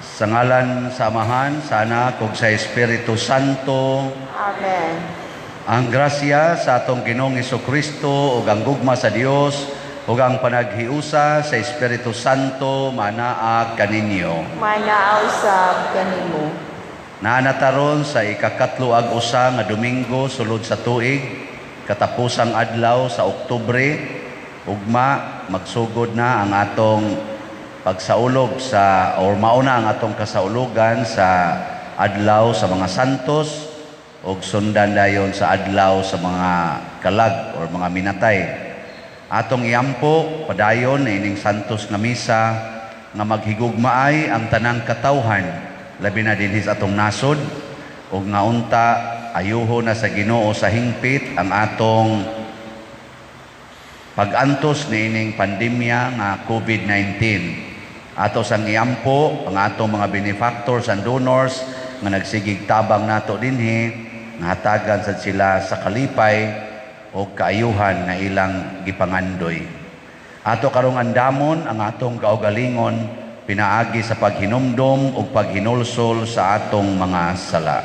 Sa ngalan sa Amahan, sa Anak ug sa Espiritu Santo. Amen. Ang grasya sa atong Ginoong Kristo ug ang gugma sa Dios ug ang panaghiusa sa Espiritu Santo manaa kaninyo. Manaa usab kanimo. Naa na ta ron sa ikakatlo ag usa nga Domingo sulod sa tuig, katapusang adlaw sa Oktubre, ugma magsugod na ang atong pagsaulog sa or mauna ang atong kasaulugan sa adlaw sa mga santos ug sundan dayon sa adlaw sa mga kalag or mga minatay. Atong iampo padayon ining santos nga misa nga maghigugmaay ang tanang katawhan, labi na dinhi sa atong nasod, ug nga unta ayuho na sa Ginoo sa hingpit ang atong pag-antos niining pandemya nga COVID-19. Ato sang iampo ang atong mga benefactors and donors nga nagsigig tabang nato dinhi, nga hatagan sad sila sa kalipay o kaayuhan nga ilang gipangandoy. Ato karong andamon ang atong kaugalingon pinaagi sa paghinumdom ug paghinulsol sa atong mga sala.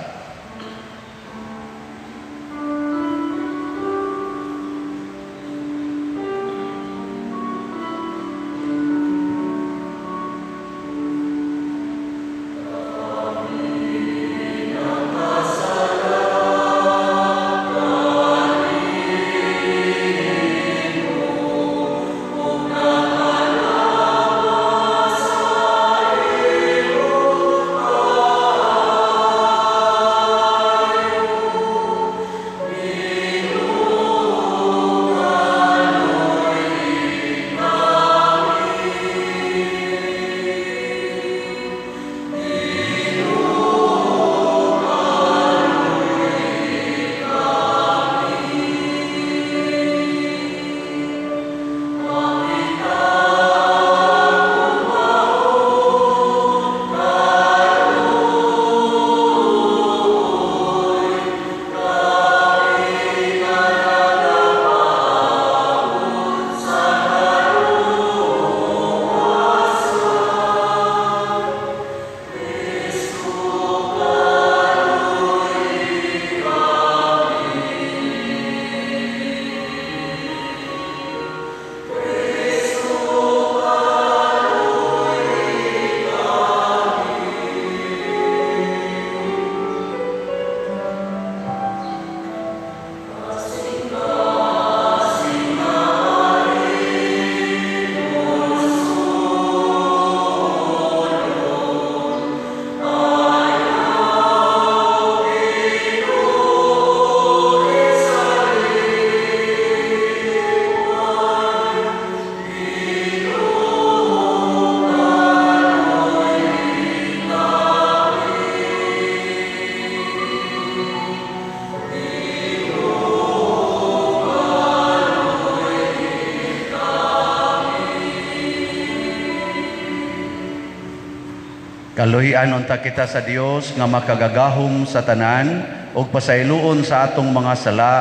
Kaluhian unta kita sa Dios nga makagagahom sa tanan ug pasayloon sa atong mga sala,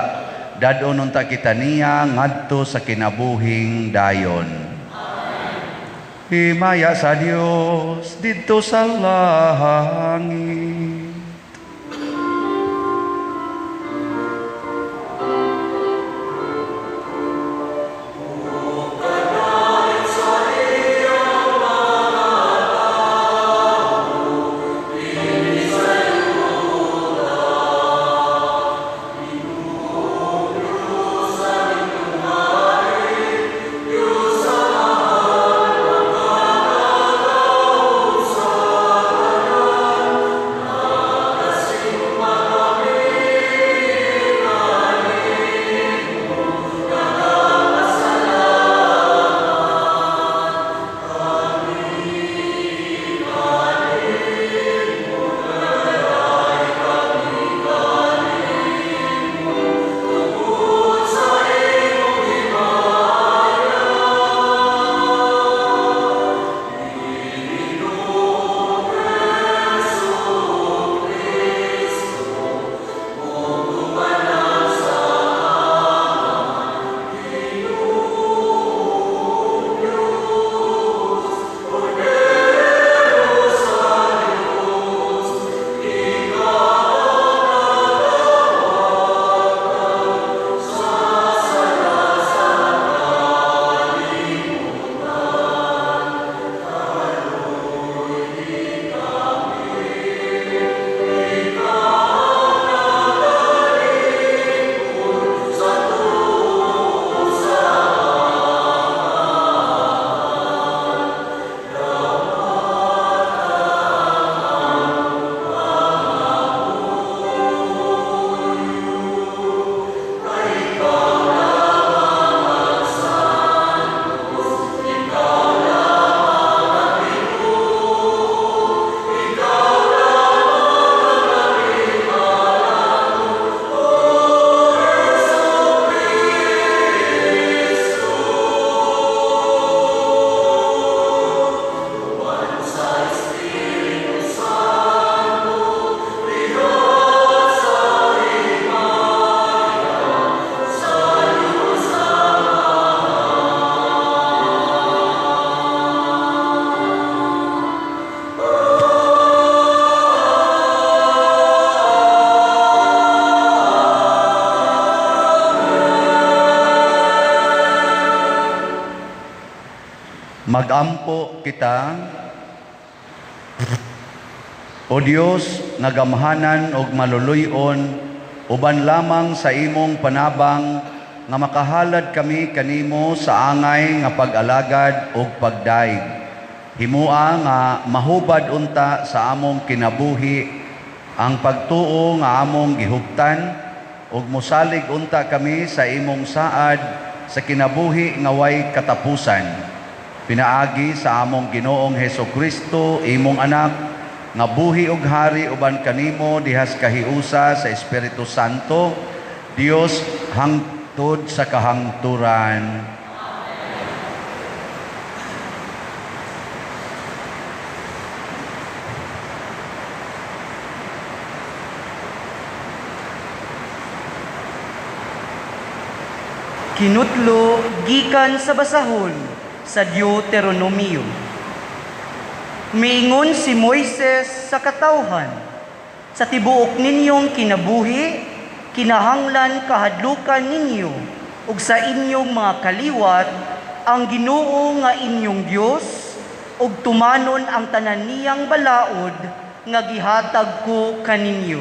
dad-on unta kita niya ngadto sa kinabuhing dayon. Himaya sa Dios didto sa langit. Magampo kita. O Dios, nga gamhanan og maluluy-on, uban lamang sa imong panabang nga makahalad kami kanimo sa angay nga pag-alagad ug pagdayeg. Himua nga mahubad unta sa among kinabuhi ang pagtuo nga among gihuptan ug mosalig unta kami sa imong saad sa kinabuhi nga way katapusan. Pinaagi sa among Ginoong Heso Kristo, imong anak, nga buhi ug hari uban kanimo dihas kahiusa sa Espiritu Santo, Dios hangtod sa kahangturan. Kinutlo gikan sa basahon sa Deuteronomio. Miingon si Moises sa katawhan, sa tibuok ninyong kinabuhi, kinahanglan kahadlukan ninyo ug sa inyong mga kaliwat ang Ginoo nga inyong Dios ug tumanon ang tanan niyang balaod nga gihatag ko kaninyo.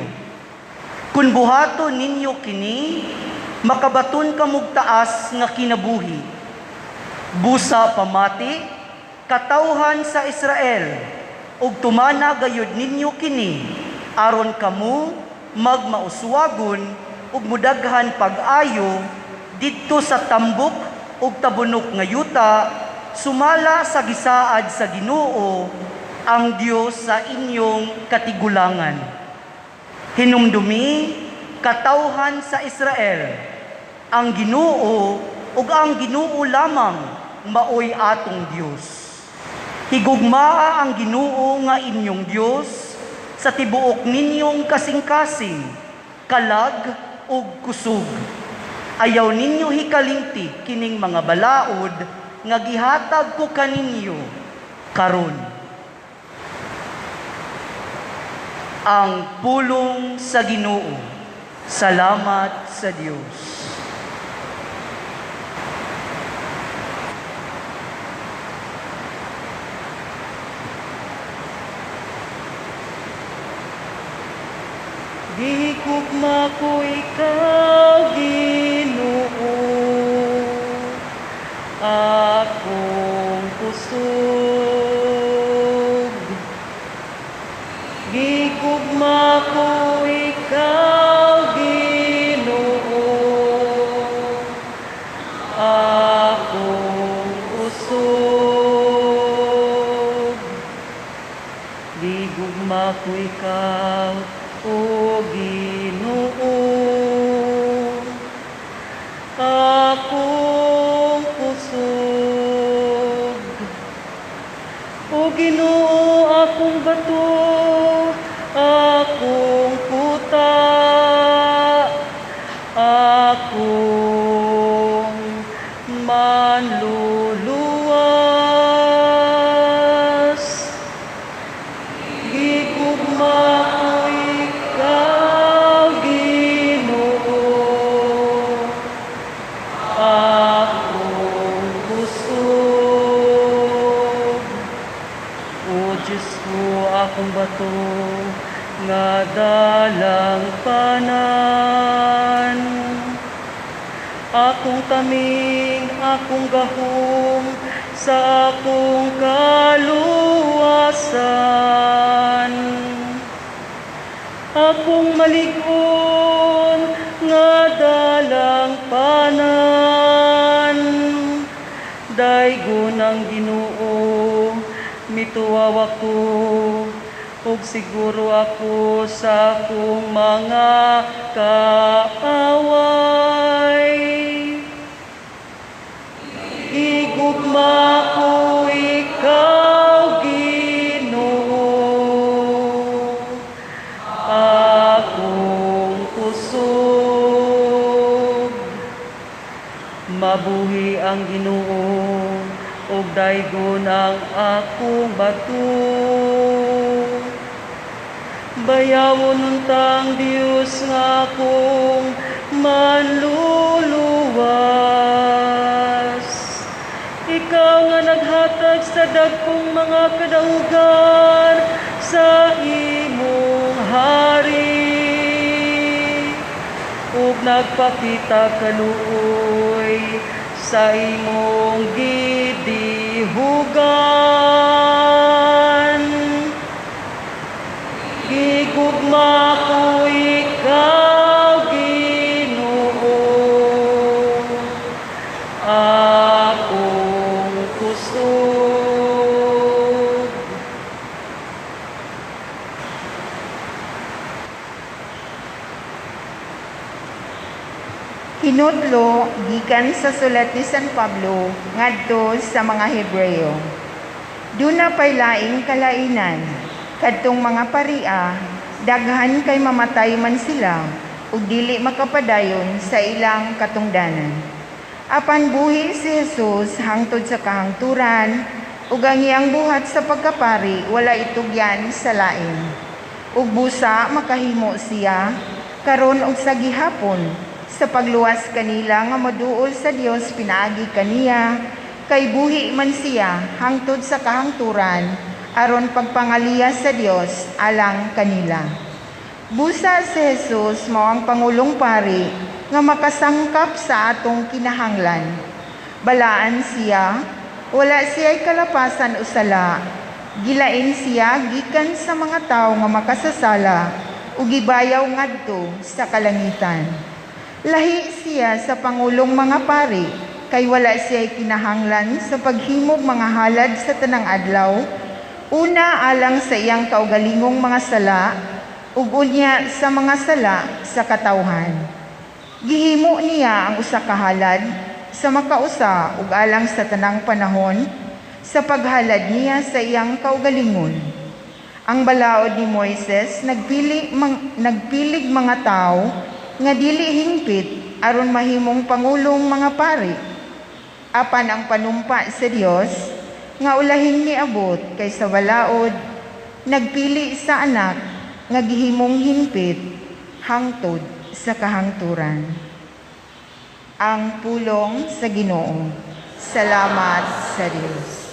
Kun buhaton ninyo kini, makabaton kamog taas nga kinabuhi. Busa pamati, katawhan sa Israel, ug tumana gayud ninyo kini, aron kamo magmauswagon ug mudaghan pag-ayo didto sa tambok ug tabunok nga yuta, sumala sa gisaad sa Ginoo ang Dios sa inyong katigulangan. Hinumdumi, katawhan sa Israel, ang Ginoo ug ang Ginoo lamang maoy atong Dios. Higugmaa ang Ginoo nga inyong Dios sa tibuok ninyong kasing-kasing, kalag ug kusog. Ayaw ninyo hikalimti kining mga balaod nga gihatag ko kaninyo karon. Ang pulong sa Ginoo. Salamat sa Dios. Gihigugma ko ikaw, Ginoo, akong kusog. Gihigugma ko ikaw, Ginoo, akong kusog. Gihigugma ko ikaw, O Ginoo, akong kusog. O Ginoo, akong bato, akong kuta, akong manluluwas. Gigugma ko ikaw, Ginoo, akong kusog. O Diyos ko, akong bato, nga dalang panan. Akong taming, akong gahom, sa akong kaluwasan. Akong malig-on nga dalang panan. Daygon ang Ginoo, mituaw ako, ug siguro ako sa akong mga kaaway. Gigugma ko ikaw, Ginoo, akong kusog. Mabuhi ang Ginoo, ug daygon ang akong bato. Bayawon unta ang Dios nga akong manluluwas. Ikaw nga naghatag sa sa dagkong mga kadaugan sa imong hari. Ug nagpakita kaluoy sa imong gidihugan. Gigugma ko ikaw, Ginoo, akong kusog. Hinudlo gikan sa sulat ni San Pablo ngadto sa mga Hebreo. Duna pay laing kalainan kadtong mga paria, daghan kay mamatay man sila ug dili makapadayon sa ilang katungdanan. Apan buhi si Jesus hangtod sa kahangturan, ug ang iyang buhat sa pagkapari wala itugyan sa lain. Ug busa makahimo siya karon og sa gihapon sa pagluwas kanila nga moduol sa Dios pinaagi kaniya, kay buhi man siya hangtod sa kahangturan aron pagpangaliya sa Dios alang kanila. Busa si Jesus mao ang pangulong pari nga makasangkap sa atong kinahanglan. Balaan siya, wala siya'y kalapasan o sala. Gilain siya gikan sa mga tawo nga makasasala ug gibayaw ngadto sa kalangitan. Lahi siya sa pangulong mga pari, kay wala siya'y kinahanglan sa paghimog mga halad sa tanang adlaw, una alang sa iyang kaugalingong mga sala, ug unya sa mga sala sa katawhan. Gihimo niya ang usa ka halad sa makausa ug alang sa tanang panahon sa paghalad niya sa iyang kaugalingon. Ang balaod ni Moises nagpilig mga tawo nga dili hingpit aron mahimong pangulong mga pari. Apan ang panumpa sa Dios nga ulahing niabot kay sa balaod nagpili sa anak nga gihimong hingpit hangtod sa kahangturan. Ang pulong sa Ginoo. Salamat sa Dios.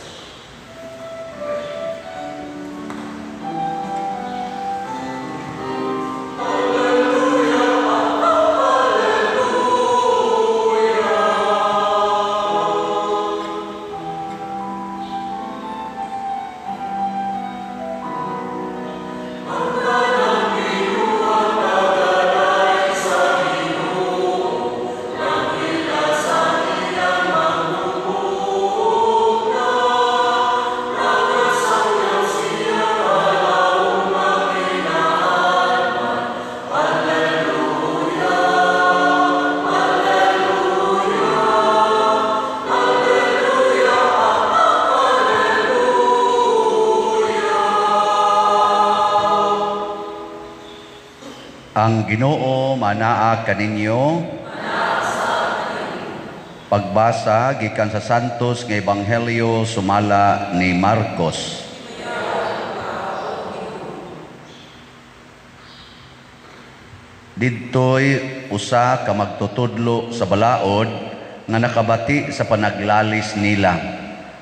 Ang Ginoo manaa kaninyo. Pagbasa gikan sa Santos nga Ebanghelyo sumala ni Marcos. Didtoy usa ka magtutudlo sa balaod nga nakabati sa panaglalis nila.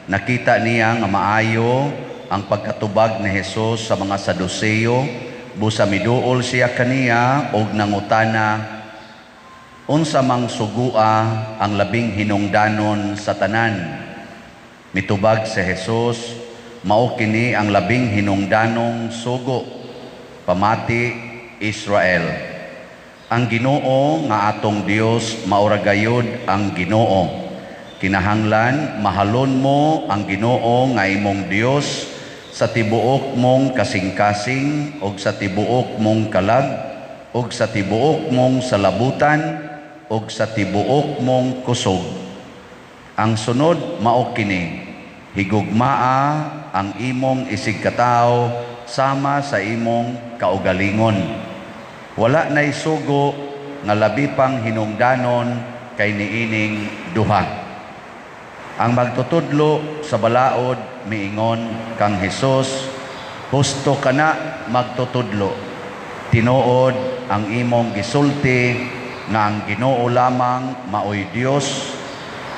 Nakita niya nga maayo ang pagkatubag ni Hesus sa mga Saduseo. Busa miduol siya kaniya og nangutana, unsa mang sugua ang labing hinungdanon sa tanan? Mitubag si Hesus, mao kini ang labing hinungdanong sugo, pamati Israel. Ang Ginoo nga atong Dios maura gayud ang Ginoo. Kinahanglan mahalon mo ang Ginoo nga imong Dios sa tibuok mong kasing-kasing og sa tibuok mong kalag og sa tibuok mong salabutan og sa tibuok mong kusog. Ang sunod mao kini, higugmaa ang imong isigkatawo sama sa imong kaugalingon. Wala nay sugo nga labi pang hinungdanon kay niining duha. Ang magtutudlo sa balaod miingon kang Hesus, husto kana magtutudlo. Tinuod ang imong gisulti nga ang Ginoo lamang maoy Dios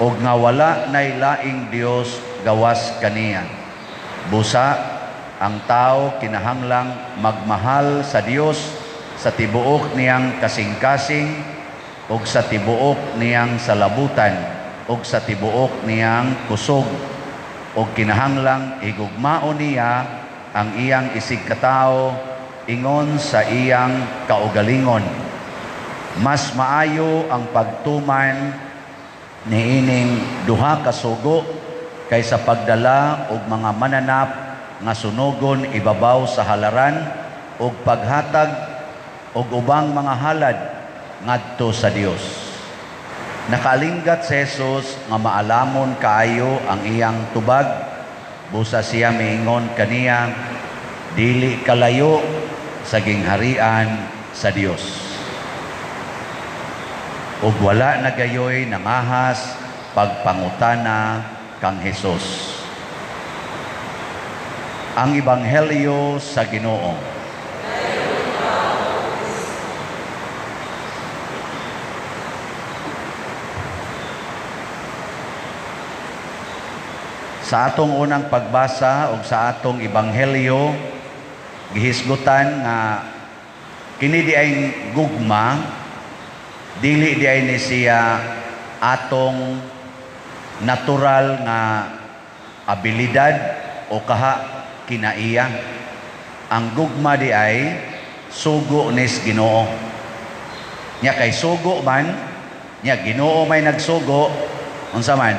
ug nga wala nay laing Dios gawas kaniya. Busa ang tao kinahanglang magmahal sa Dios sa tibuok niyang kasing-kasing ug sa tibuok niyang salabutan ug sa tibuok niyang kusog, ug kinahanglang higugmaon niya ang iyang isigkatawo ingon sa iyang kaugalingon. Mas maayo ang pagtuman niining duha ka sugo kaysa pagdala og mga mananap nga sunogon ibabaw sa halaran ug paghatag og ubang mga halad ngadto sa Dios. Nakaalinggat si Jesus nga maalamon kaayo ang iyang tubag, busa siya miingon kaniya, dili kalayo sa gingharian sa Dios. Ug wala na gayoy nangahas pagpangutana kang Hesus. Ang Ebanghelyo sa Ginoo. Sa atong unang pagbasa ug sa atong ebanghelyo, gihisgutan nga kini di ay gugma, dili di ay ni siya atong natural nga abilidad o kaha kinaiya. Ang gugma di ay sugo nis Ginoo. Nya kay sugo man, nya Ginoo may nagsugo, unsa man,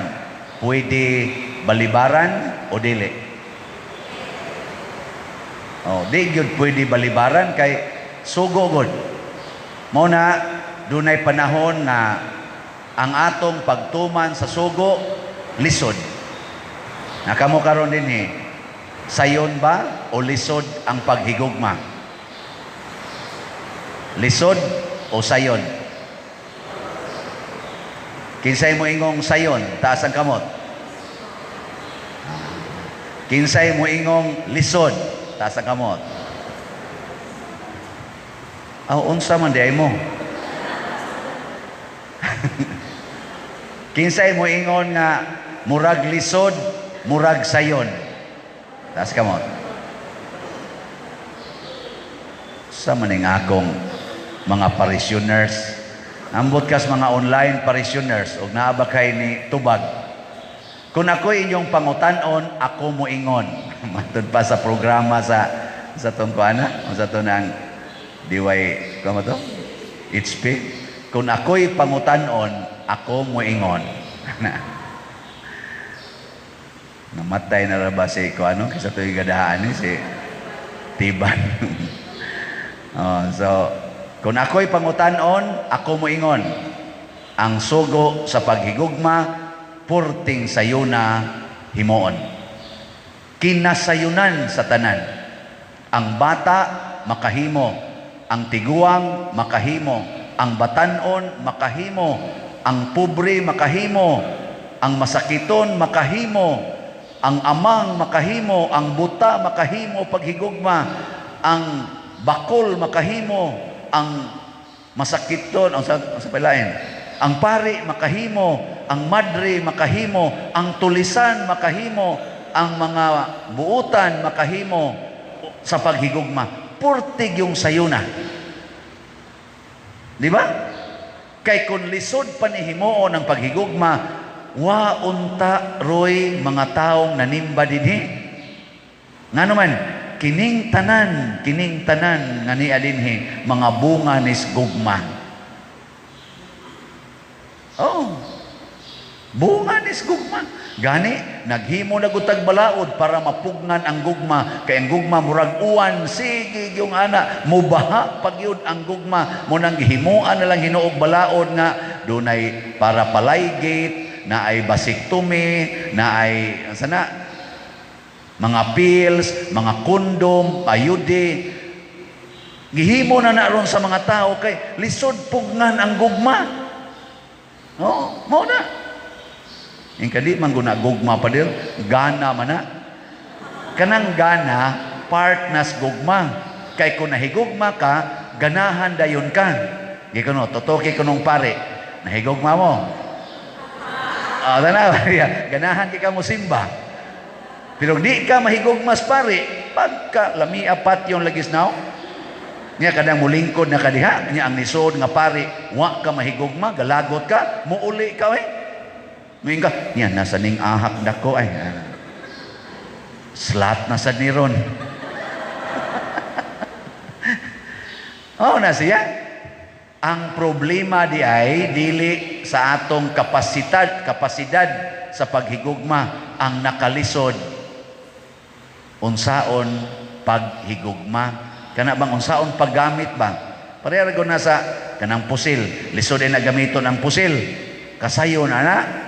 pwede balibaran o dili? Oh, di gyud pwede balibaran kay sugo gud. Mao na dunay panahon nga ang atong pagtuman sa sugo lisod. Nakamo karon dinhi, sayon ba o lisod ang paghigugma? Lisod o sayon? Kinsay mo ingong sayon, taas ang kamot. Kinsay mo ingong lisod, taas ang kamot. Aw, unsa man di ay mo? Kinsay mo ingon nga murag lisod, murag sayon, taas kamot. Sa maning akong mga parishioners, ambot kas mga online parishioners og naa ba kay ni tubag. Kung ako'y inyong pangutan-on, ako mo ingon. Matud pa sa programa sa tong kuana, sa to nang DY, kuno to? HP. Kung ako'y pangutan-on, ako mo ingon. Namatay na ra ba si kuano kaysa to'y gadahaan ni si Tiban. Oh, so kung ako'y pangutan-on, ako mo ingon. Ang sugo sa paghigugma, purting sayuna himuon. Kinasayunan sa tanan. Ang bata makahimo, ang tiguang makahimo, ang batanon makahimo, ang pobre makahimo, ang masakiton makahimo, ang amang makahimo, ang buta makahimo paghigugma, ang bakol makahimo, ang masakiton, ang sa palain, ang pari makahimo, ang madre makahimo, ang tulisan makahimo, ang mga buutan makahimo sa paghigugma. Purtig yung sayuna. Di ba? Kay kung lisod pa ni himuon ang paghigugma, wa unta roy mga taong nanimba dinhi. Ngano man, kining tanan nga niya dinhi, mga bunga nis gugma. Oh, bunga nis gugma. Gani, naghimo na gutag balaod para mapugnan ang gugma. Kay ang gugma murag uwan, sige yung ana, mubaha pagyud ang gugma. Munang gihimuan na lang hinuog balaod nga dunay para palaygate, na ay basiktomy, na ay sana mga pills, mga kondom, ayude. Gihimo na na ron sa mga tao kay lisod pugnan ang gugma. Oh, mao na. Yung kadi man guna gugma pa dir, gana man na. Kanang gana, part nas gugma. Kay kung nahigugma ka, ganahan dayon ka. Gikuno, tutuki ko nung pare, nahigugma mo. Ah, tanaw, ganahan kay ka mo simba. Pero di ka mahigugmas pare, pagka lamia patyon lagis now. Nya kadang mulingkod na kadiha, nya ang nisod nga pare, wa ka mahigugma, galagot ka, muuli ka eh. Muingon ka, nya nasa ning ahak dako ay. Slat na sad ni ron. Oh, na siya. Ang problema di ay dili sa atong kapasidad sa paghigugma ang nakalisod. Unsaon paghigugma? Kana bang unsaon paggamit ba? Pareha ra na sa kanang pusil. Lisod ay nagamiton ang pusil. Kasayon ana.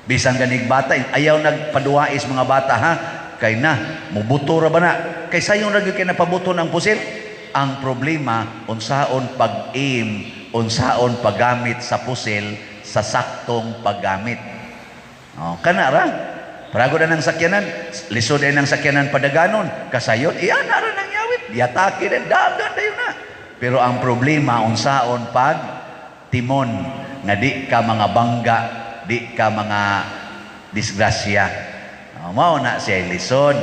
Bisan ganig bata, ayaw nagpaduwais mga bata ha. Kay na, mubuto ra ba na? Kay sayon ra gyud kay napabuto ng pusil. Ang problema, unsaon pag-aim, unsaon paggamit sa pusil sa saktong paggamit. Oh, kana ra. Parago na ng sakyanan, lisod ay ng sakyanan padaganon, kasayon, iyan na ra nang yawit, yatake din, dagan dayon na. Pero ang problema, unsaon pag timon, nga di ka mga bangga, di ka mga disgrasya. Oh, mao na siya lisod.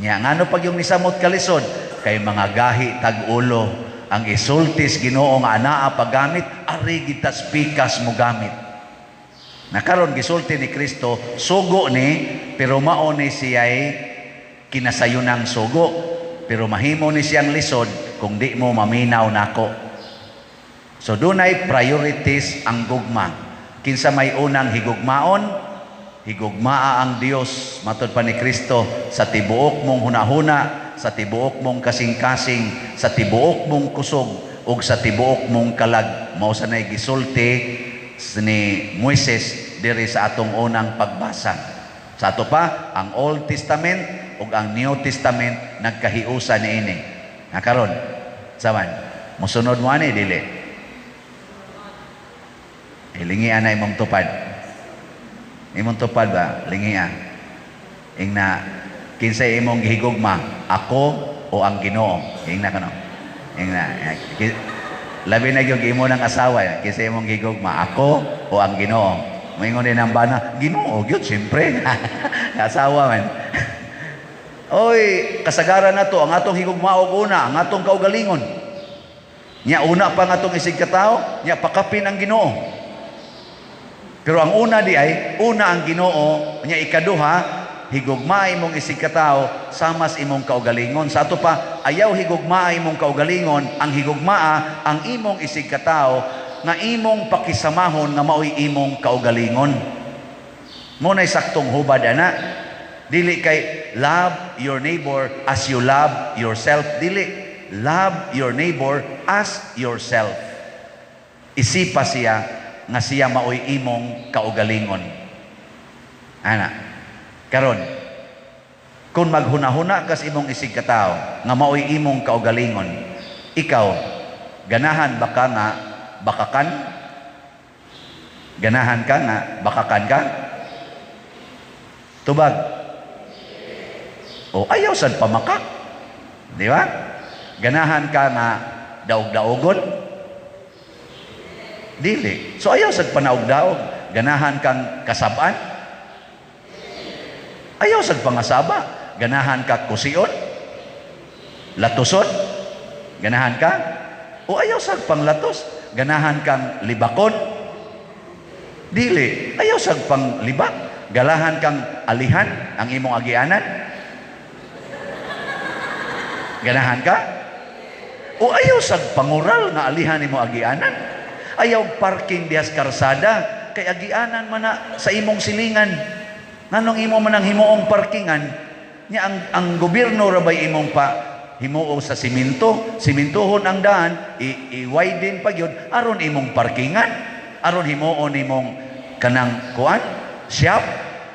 Nya ngano pag yung nisamot kalisod kay mga gahi tag-ulo ang isultis Ginoo nga anaa paggamit ari gitas pikas mo gamit. Nakaron gisulti ni Kristo sugo ni pero mao ni siya'y kinasayunang sugo pero mahimo ni siyang lisod kung di mo maminaw nako. So dunay priorities ang gugma. Kinsa may unang higugmaon, higugmaa ang Dios matod pa ni Kristo sa tibuok mong hunahuna, sa tibuok mong kasing-kasing, sa tibuok mong kusog ug sa tibuok mong kalag. Mao sa nay gisulti ni Moises diri sa atong unang pagbasa. Sa ato pa ang Old Testament ug ang New Testament nagkahiusa niini. Nakaron saman mosunod mo ani dili? Lingia na imong tupad. Imong tupad ba? Lingia. Ingna, kinsay imong gihigugma, ako o ang Ginoo? Ingna kano. Ingna. Labi na gyud imo ng asawa, kinsay imong gihigugma, ako o ang Ginoo? Moingon din ang bana, Ginoo gyud siyempre. Asawa man. Oy, kasagaran na to ang atong higugma og una, ang atong kaugalingon. Nya una pa ang atong isig katao, nya pakapin ang Ginoo. Pero ang una di ay, una ang Ginoo, nya ikaduha, higugmaay mong isig katao samas imong kaugalingon. Sa ato pa, ayaw higugmaay imong kaugalingon, ang higugmaa ang imong isig katao nga imong pakisamahon nga maoy imong kaugalingon. Mo nay saktong hubad ana. Dili kay love your neighbor as you love yourself. Dili, love your neighbor as yourself. Isipa siya nga siya maoy imong kaugalingon. Ana, karon, kung maghunahuna kas imong isig katao nga maoy imong kaugalingon, ikaw ganahan ba ka nga bakakan? Ganahan ka nga bakakan ka? Tubag. O ayaw sad pamakak. Di ba? Ganahan ka nga daog-daogon? Dili. So ayaw sad panaog-daog. Ganahan kang kasab-an? Ayaw sad pangasaba. Ganahan ka kusion? Latuson? Ganahan ka? O ayaw sad panglatos. Ganahan kang libakon? Dili. Ayaw sad panglibak. Galahan kang alihan ang imong agianan? Ganahan ka? O ayaw sad pangural nga alihan imong agianan? Ayaw parking dihas karsada kay agianan man na sa imong silingan. Nganong imo man ang himuong parkingan? Nya ang gobyerno ra bay imong pa himuo sa simento, simintuhon ang daan, i-widen pa gyud aron imong parkingan, aron himuon imong kanang kuan, shop,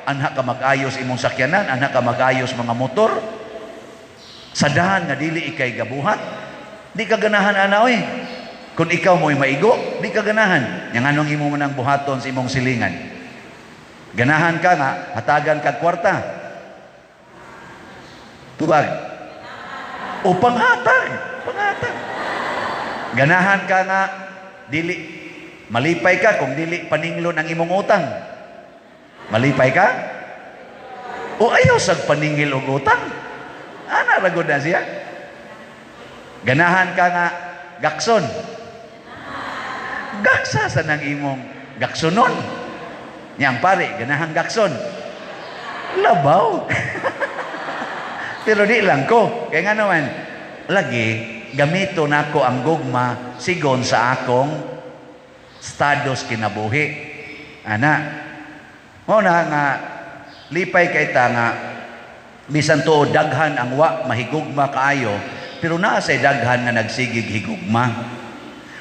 anha ka mag-ayos imong sakyanan, anha ka mag-ayos mga motor. Sa daan nga dili ikay gabuhat, di ka ganahan ana oy. Kung ikaw mo'y maigo, di ka ganahan. Nya nganong imo man ang buhaton sa imong silingan? Ganahan ka nga, hatagan kag kwarta. Tubag. O panghatag, panghatag. Ganahan ka nga dili Malipay ka kung dili paninglon ang imong utang. Malipay ka? O ayaw sag paningil og utang. Ana ra gud na siya. Ganahan ka nga gakson. Gaksa sa nang imong gaksonon. Yang pare, ganahan gakson. Labaw. Pero di lang ko. Kaya nga naman, lagi, gamito nako ang gugma sigon sa akong status kinabuhi. Ana, mao na nga lipay kay ta nga bisan tuod daghan ang wa mahigugma kaayo, pero naa say daghan nga nagsigig higugma.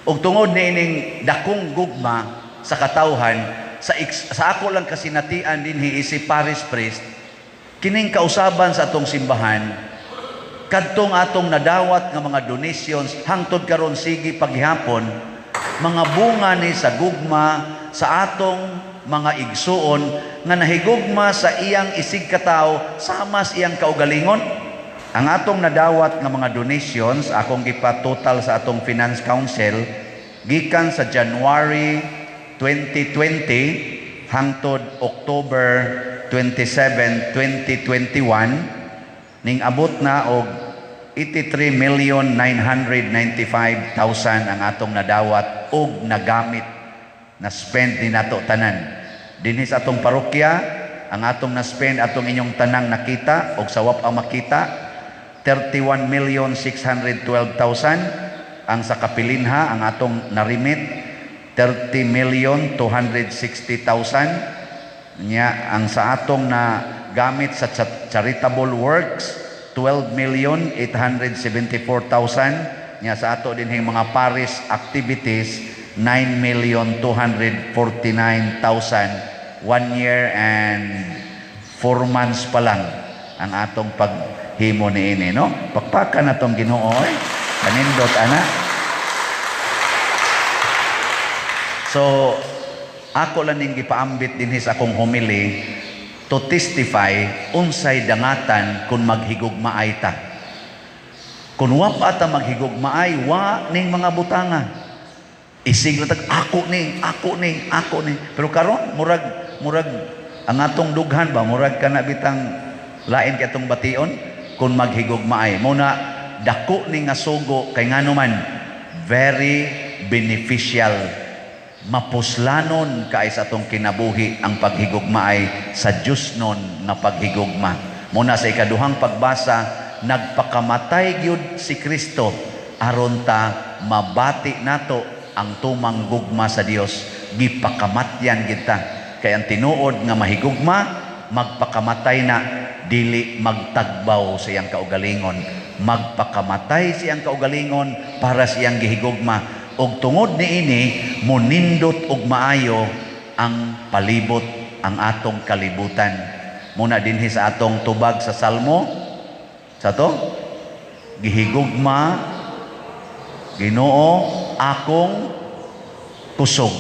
Ug tungod niining dakong gugma sa katawhan, sa ako lang kasinatian dinhi isip parish priest, kining kausaban sa atong simbahan, kadtong atong nadawat nga mga donations hangtod karon sige paghihapon, mga bunga ni sa gugma sa atong mga igsuon nga nahigugma sa iyang isig katawo sama sa iyang kaugalingon. Ang atong nadawat nga mga donations, akong gipa-total sa atong Finance Council, gikan sa January 2020 hangtod October 27, 2021, ning abot na og 83,995,000 ang atong nadawat og nagamit na spend ni nato tanan. Dinhi sa atong parokya, ang atong na-spend atong inyong tanang nakita og sa wa pa makita, 31,612,000. Ang sa kapilinha, ang atong narimit, 30,260,000. Nya ang sa atong na gamit sa charitable works, 12,874,000. Nya sa ato dinhing mga parish activities, 9,249,000. 1 year and 4 months pa lang ang atong paghimo niini, no? Pakpakan na tong Ginoo, eh. Kanindot ana. So ako lang ning gipaambit dinhi sa akong homily to testify unsay dangatan kung maghigugmaay ta. Kung wa pa ta maghigugmaay, wa ning mga butanga. Isig lang tag ako ni, ako ni, ako ni. Pero karon murag murag ang atong dughan ba, murag kana bitang lain kay atong bation kung maghigugmaay. Muna dako ni nga sugo kay ngano man very beneficial, mapuslanon kay sa atong kinabuhi ang paghigugmaay sa Dios nun nga paghigugma. Muna sa ikaduhang pagbasa, nagpakamatay gyud si Kristo aron ta mabati nato ang tumang gugma sa Dios. Gipakamatyan kita. Kay ang tinuod nga mahigugma, magpakamatay na, dili magtagbaw sa iyang kaugalingon. Magpakamatay siyang kaugalingon para siyang gihigugma. Og tungod niini, munindot og maayo ang palibot, ang atong kalibutan. Muna dinhi sa atong tubag sa Salmo, sa to, gihigugma Ginoo akong kusog.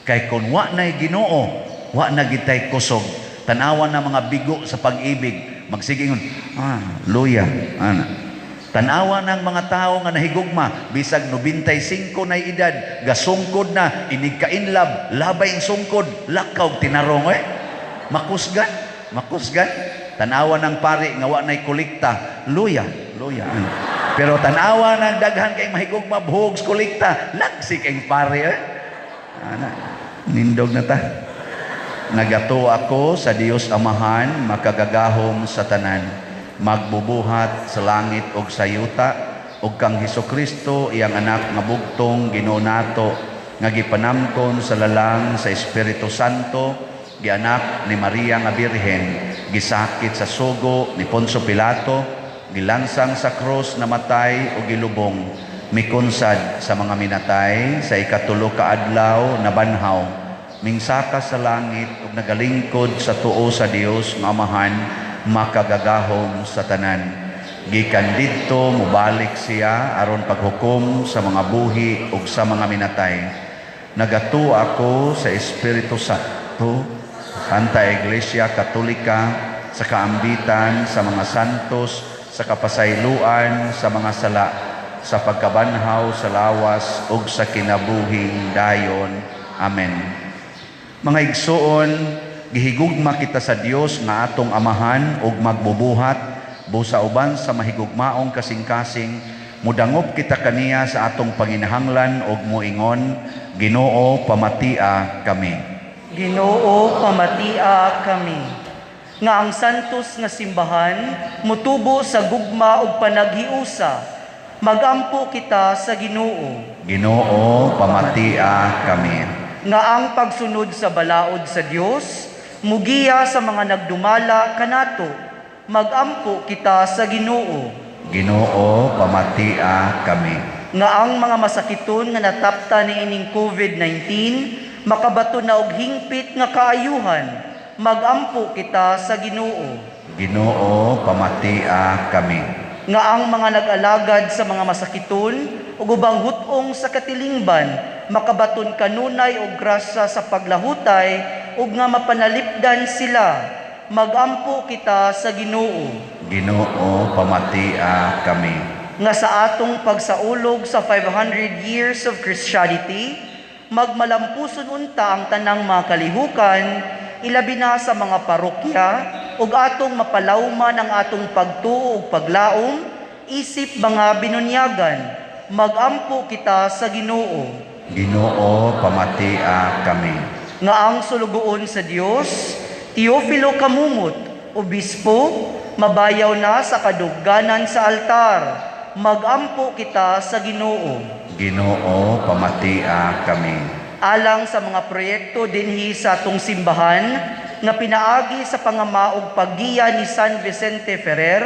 Kay kung wa na'y Ginoo, wa na gitay kusog. Tanawan na mga bigo sa pag-ibig, magsige ingon, "Ah, luya, ana." Tanawa ng mga tao nga nahigugma, bisag 95 na edad, gasungkod na, inig kainlab, labay ang sungkod, lakaw tinarong eh. Makusgan, makusgan. Tanawa ng pari nga wa na'y kolekta, luya, luya. Ana. Pero tanawa ng daghan kay mahigugma, buhog sa kolekta, lagsik ang pari eh. Ana, nindog na ta. Nagatuo ako sa Dios Amahan, makagagahom sa tanan, magbubuhat sa langit ug sa yuta, ug kang Hesukristo, iyang anak nga bugtong Ginoo nato, nga gipanamkon sa lalang sa Espiritu Santo, gianak ni Maria nga Birhen, gisakit sa sugo ni Poncio Pilato, gilansang sa krus, namatay ug gilubong, mikunsad sa mga minatay, sa ikatulo ka adlaw nabanhaw, mingsaka sa langit ug nagalingkod sa tuo sa Dios nga Amahan, makagagahom sa tanan. Gikan didto mobalik siya aron paghukom sa mga buhi ug sa mga minatay. Nagatuo ako sa Espiritu Santo, Santa Iglesia Katolika, sa kaambitan sa mga santos, sa kapasayloan sa mga sala, sa pagkabanhaw sa lawas ug sa kinabuhing dayon. Amen. Mga igsoon, gihigugma kita sa Dios nga atong Amahan ug magbubuhat busa uban sa mahigugmaong kasing-kasing mudangop kita kaniya sa atong panginahanglan ug moingon, Ginoo, pamatia kami. Ginoo, pamatia kami. Nga ang santos nga simbahan mutubo sa gugma ug panaghiusa, magampo kita sa Ginoo. Ginoo, pamatia kami. Nga ang pagsunod sa balaod sa Dios mugiya sa mga nagdumala kanato, magampo kita sa Ginoo. Ginoo, pamatia kami. Nga ang mga masakiton nga natapta niining COVID-19 makabato na og hingpit nga kaayuhan, magampo kita sa Ginoo. Ginoo, pamatia kami. Nga ang mga nag-alagad sa mga masakiton ug ubang hut-ong sa katilingban makabaton kanunay og grasya sa paglahutay ug nga mapanalipdan sila, magampo kita sa Ginoo. Ginoo, pamatia kami. Nga sa atong pagsaulog sa 500 years of Christianity, magmalampuson unta ang tanang mga kalihukan, ilabi na sa mga parokya, ug atong mapalawman ang atong pagtuo ug paglaom, isip mga binunyagan, magampo kita sa Ginoo. Ginoo, pamatia kami. Nga ang sulugoon sa Dios, Teofilo Camumot, obispo, mabayaw na sa kadugganan sa altar, magampo kita sa Ginoo. Ginoo, pamatia kami. Alang sa mga proyekto dinhi sa atong simbahan nga pinaagi sa pangamaog paggiya ni San Vicente Ferrer,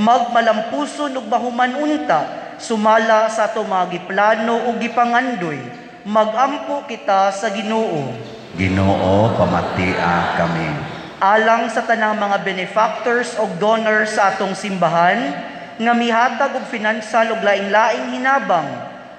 magmalampuson ug mahuman unta sumala sa atong mga giplano ug gipangandoy, magampo kita sa Ginoo. Ginoo, pamatia kami. Alang sa tanang mga benefactors ug donors sa atong simbahan nga mihatag og finansal ug laing-laing hinabang,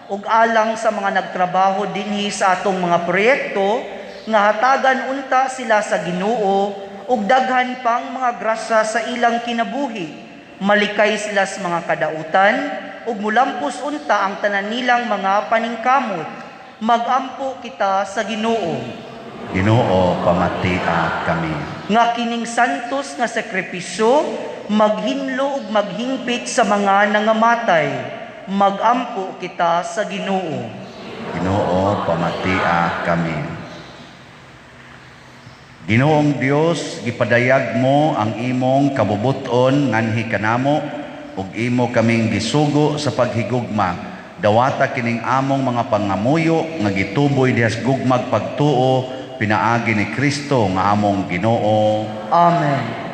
ug alang sa mga nagtrabaho dinhi sa atong mga proyekto nga hatagan unta sila sa Ginoo ug daghan pang mga grasya sa ilang kinabuhi, malikay sila sa mga kadautan ug mulampos unta ang tanan nilang mga paningkamot, magampo kita sa Ginoo. Ginoo, pamatia kami. Nga kining santos nga sakripisyo maghinlo ug maghingpit sa mga nangamatay, magampo kita sa Ginoo. Ginoo, pamatia kami. Ginoong Dios, gipadayag mo ang imong kabubuton nganhi kanamo ug imo kaming gisugo sa paghigugma. Dawata kining among mga pangamuyo nga gituboy diha sa gugmag pagtuo pinaagi ni Kristo nga among Ginoo. Amen.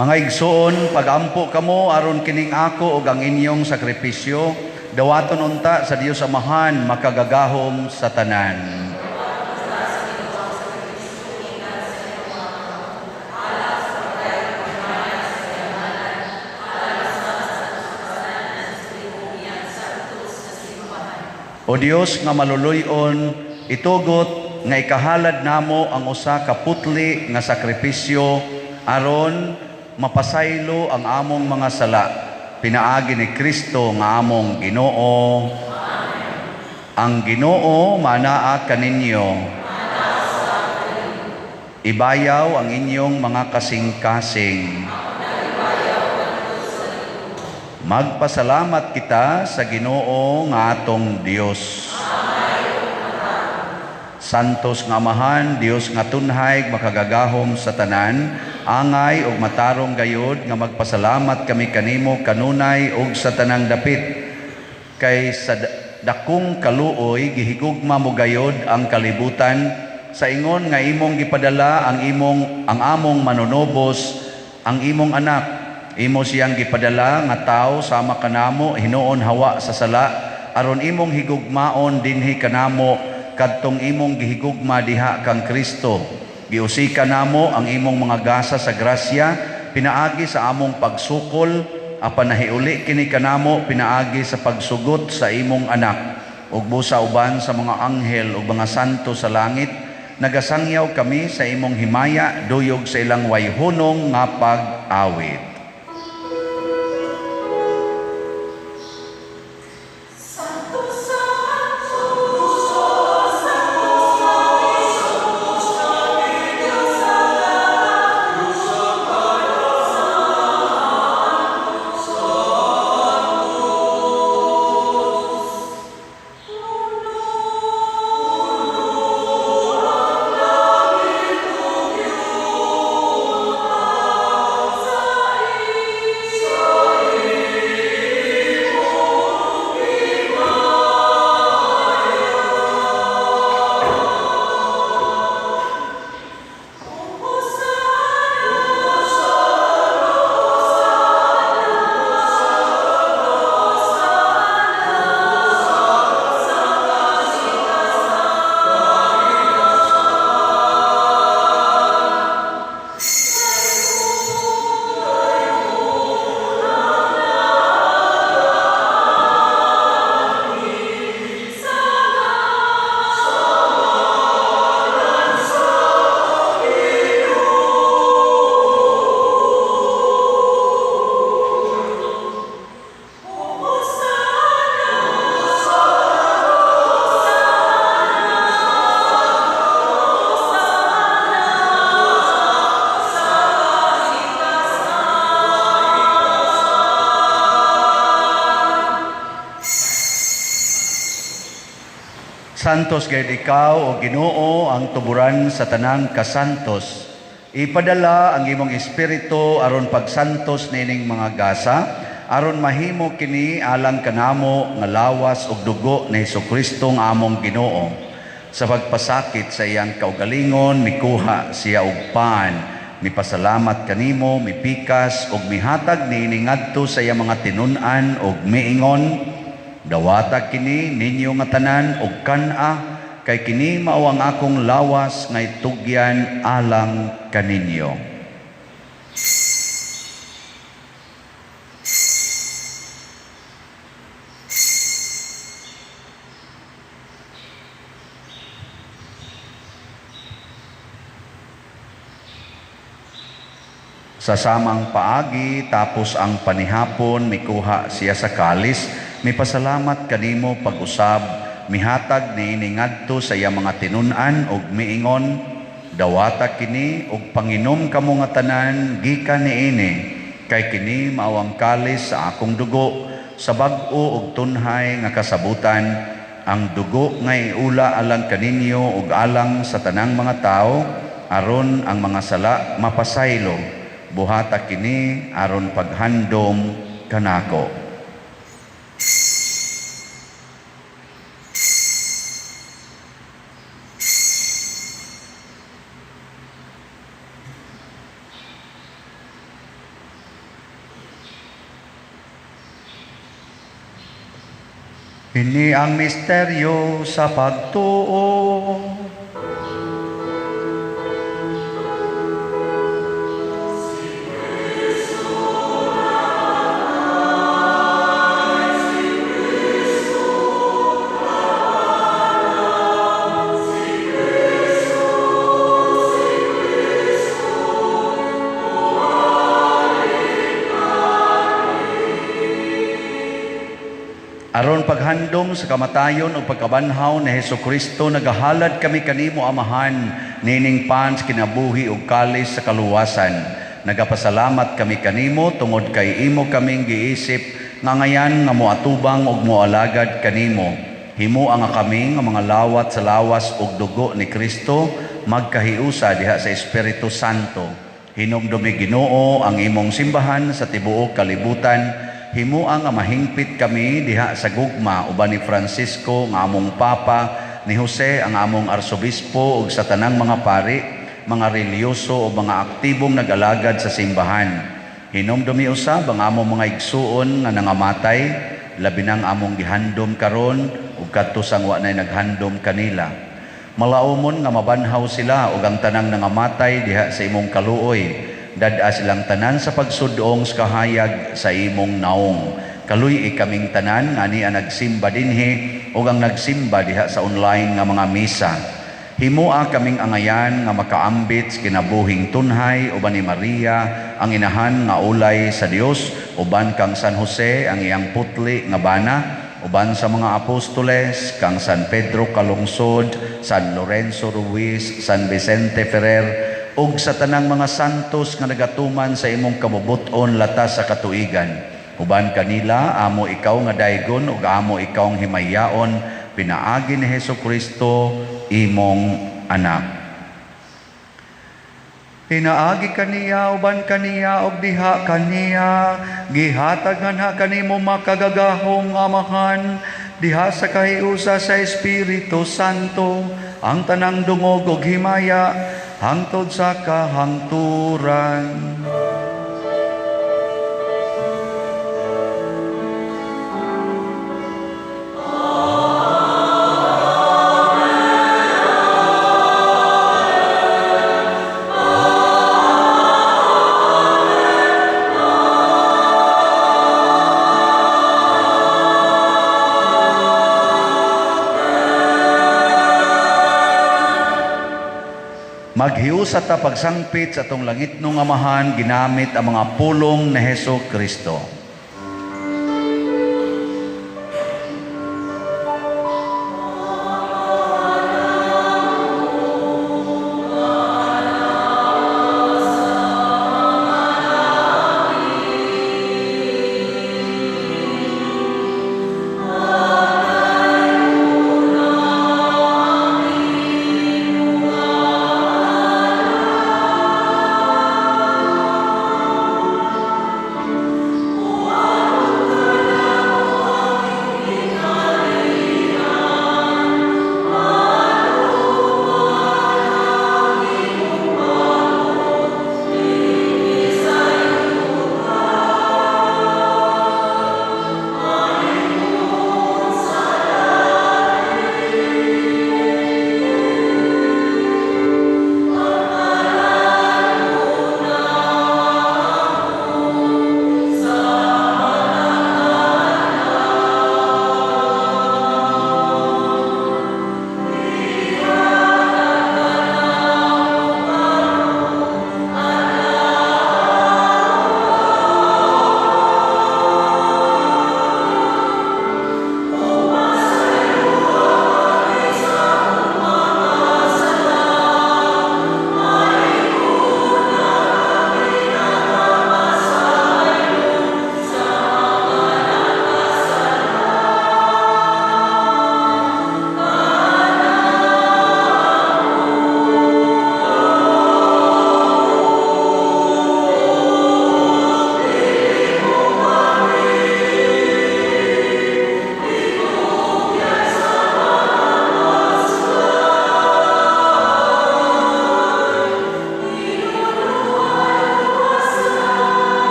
Mga igsoon, pagampo kamo aron kining ako ug ang inyong sakripisyo dawaton unta sa Dios Amahan makagagahom sa tanan. O Dios nga maluluy-on, itugot nga ikahalad namo ang usa ka putli nga sakripisyo aron mapasaylo ang among mga sala. Pinaagi ni Kristo nga among Ginoo. Ang Ginoo manaa kaninyo. Ibayaw ang inyong mga kasing-kasing. Magpasalamat kita sa Ginoo nga atong Dios. Santos nga Amahan, Dios nga tunhay, makagagahom sa tanan, angay ug matarong gayod nga magpasalamat kami kanimo kanunay ug sa tanang dapit. Kay sa dakong kaluoy gihigugma mo gayod ang kalibutan sa ingon nga imong gipadala ang among manunubos, ang imong anak. Imo siyang gipadala nga tawo sama kanamo hinuon hawa sa sala aron imong higugmaon dinhi kanamo kadtong imong gihigugma diha kang Kristo. Giusika namo ang imong mga gasa sa grasya pinaagi sa among pagsukol apan nahiuli kini kanamo pinaagi sa pagsugot sa imong anak. Ug busa uban sa mga anghel ug mga santo sa langit nagasangyaw kami sa imong himaya duyog sa ilang wayhunong nga pag-awit. Santos gayud ikaw o Ginoo ang tuburan sa tanang kasantos. Ipadala ang imong espiritu aron pagsantos niining mga gasa, aron mahimo kini alang kanamo nga lawas ug dugo ni Hesukristo nga among Ginoo. Sa pagpasakit sa iyang kaugalingon, mikuha siya og pan, mipasalamat kanimo, mipikas ug mihatag niini ngadto sa iyang mga tinun-an ug miingon, dawata kini ninyo nga tanan og kan-a, kay kini mao ang akong lawas nga itugyan alang kaninyo. Sa samang paagi, tapos ang panihapon, mikuha siya sa kalis, mipasalamat kanimo pag-usab, mihatag niini ngadto sa iyang mga tinun-an ug miingon, dawata kini ug panginom kamo nga tanan gikan niini, kay kini mao ang kalis sa akong dugo, sa bag-o ug tunhay nga kasabutan, ang dugo nga iula alang kaninyo ug alang sa tanang mga tawo, aron ang mga sala mapasaylo. Buhata kini aron paghandom kanako. Ini ang misteryo sa pagtuo. Aron paghandom sa kamatayon o pagkabanhaw ni Hesukristo, nagahalad kami kanimo, Amahan, nining pan sa kinabuhi ug kalis sa kaluwasan. Nagapasalamat kami kanimo tungod kay imo kaming giisip nga ngayan nga moatubang ug moalagad kanimo. Himoa nga kami nga mga lawat sa lawas ug dugo ni Kristo magkahiusa diha sa Espiritu Santo. Hinumdumi, Ginoo, ang imong simbahan sa tibuok kalibutan. Himoa nga mahingpit kami diha sa gugma uban ni Francisco nga among Papa, ni Jose ang among Arsobispo ug sa tanang mga pari, mga relihiyoso o mga aktibong nag-alagad sa simbahan. Hinumdumi usab ang among mga igsuon nga nangamatay, labi nang among gihandom karon ug kadto sang wa nay naghandom kanila. Malaumon nga mabanhaw sila ug ang tanang nangamatay diha sa imong kaluoy. Dad-a silang tanan sa pagsudong sa kahayag sa imong naong. Kaluy-i kaming tanan nga niya nagsimba dinhi ug ang nagsimba diha sa online nga mga misa. Himoa kaming angayan nga makaambit sa kinabuhing tunhay uban ni Maria ang inahan nga ulay sa Dios, uban kang San Jose ang iyang putli nga bana, uban sa mga apostoles kang San Pedro Calungsod, San Lorenzo Ruiz, San Vicente Ferrer, ug sa tanang mga santos nga nagatuman sa imong kabubut-on latas sa katuigan. Uban kanila amo ikaw nga daygon ug amo ikaw ang himayaon pinaagi ni Hesukristo imong anak. Pinaagi kaniya, uban kaniya, ug diha kaniya, gihatag nganha kanimo makagagahom Amahan, diha sa kahiusa sa Espiritu Santo, ang tanang dungog ug himaya hangtod sa kahangturan. Maghiusa ta pagsangpit sa atong langitnong Amahan ginamit ang mga pulong ni Hesus Kristo.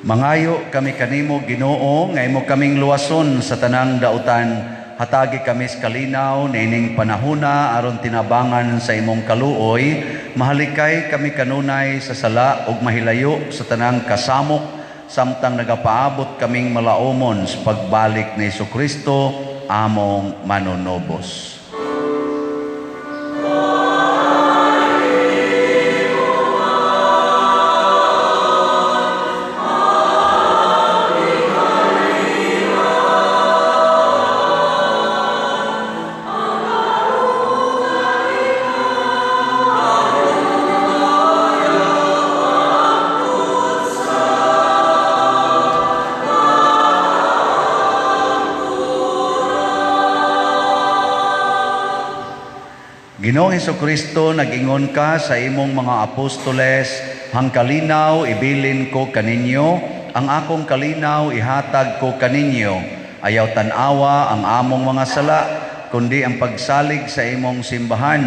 Mangayo kami kanimo, Ginoo, nga imo kaming luwason sa tanang dautan. Hatagi kami sa kalinaw niining panahuna aron tinabangan sa imong kaluoy. Mahalikay kami kanunay sa sala ug mahilayo sa tanang kasamok samtang nagapaabot kaming malaumon sa pagbalik ni Hesukristo among manunubos. Ginoong Hesukristo, nag-ingon ka sa imong mga apostoles, "Ang kalinaw ibilin ko kaninyo, ang akong kalinaw ihatag ko kaninyo. Ayaw tan-awa ang among mga sala, kundi ang pagsalig sa imong simbahan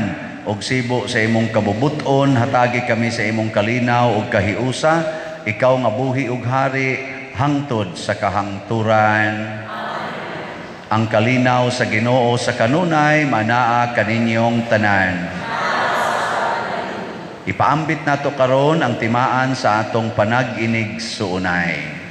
ug sibo sa imong kabubuton, hatagi kami sa imong kalinaw ug kahiusa, ikaw nga buhi ug hari hangtod sa kahangturan." Ang kalinaw sa Ginoo sa kanunay manaa kaninyong tanan. Ipaambit nato karon ang timaan sa atong panag-inig suunay.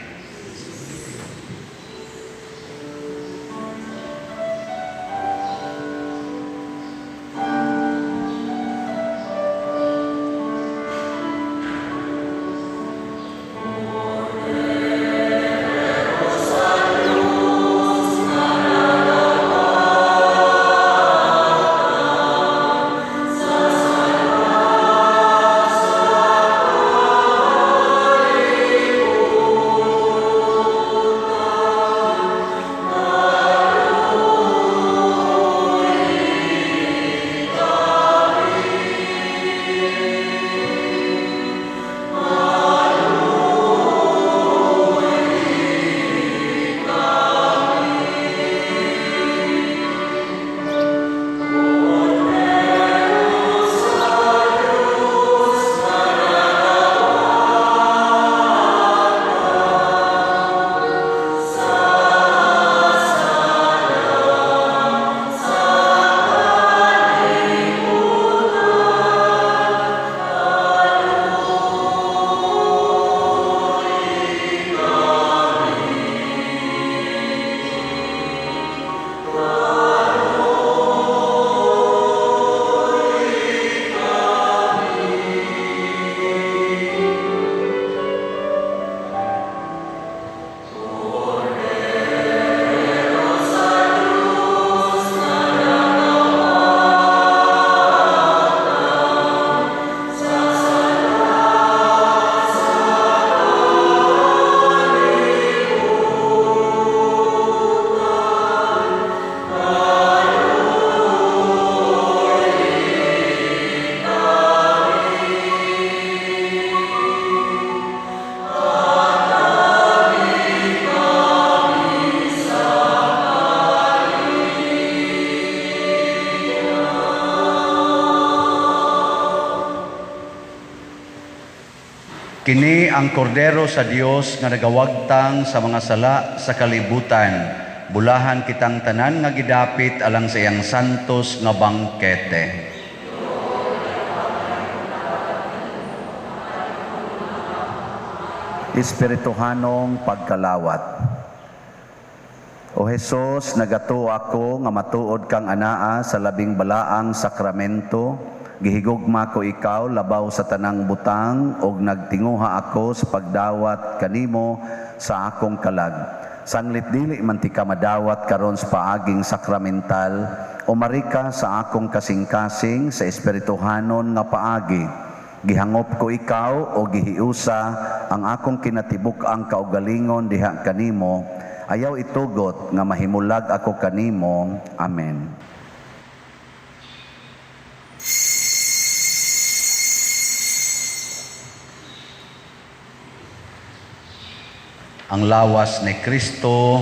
Kini ang kordero sa Dios nga nagawagtang sa mga sala sa kalibutan. Bulahan kitang tanan nga gidapit alang sa iyang santos nga bangkete. Espirituhanong pagkalawat. O Hesus, nagatuo ako nga matuod kang anaa sa labing balaang sakramento. Gihigugma ko ikaw labaw sa tanang butang og nagtinguha ako sa pagdawat kanimo sa akong kalag. Sanglit dili man ti ka madawat karon sa paaging sakramental, umari ka sa akong kasing-kasing sa espirituhanon nga paagi. Gihangop ko ikaw o gihiusa ang akong kinatibuk-ang kaugalingon diha kanimo. Ayaw itugot nga mahimulag ako kanimo. Amen. Ang lawas ni Kristo.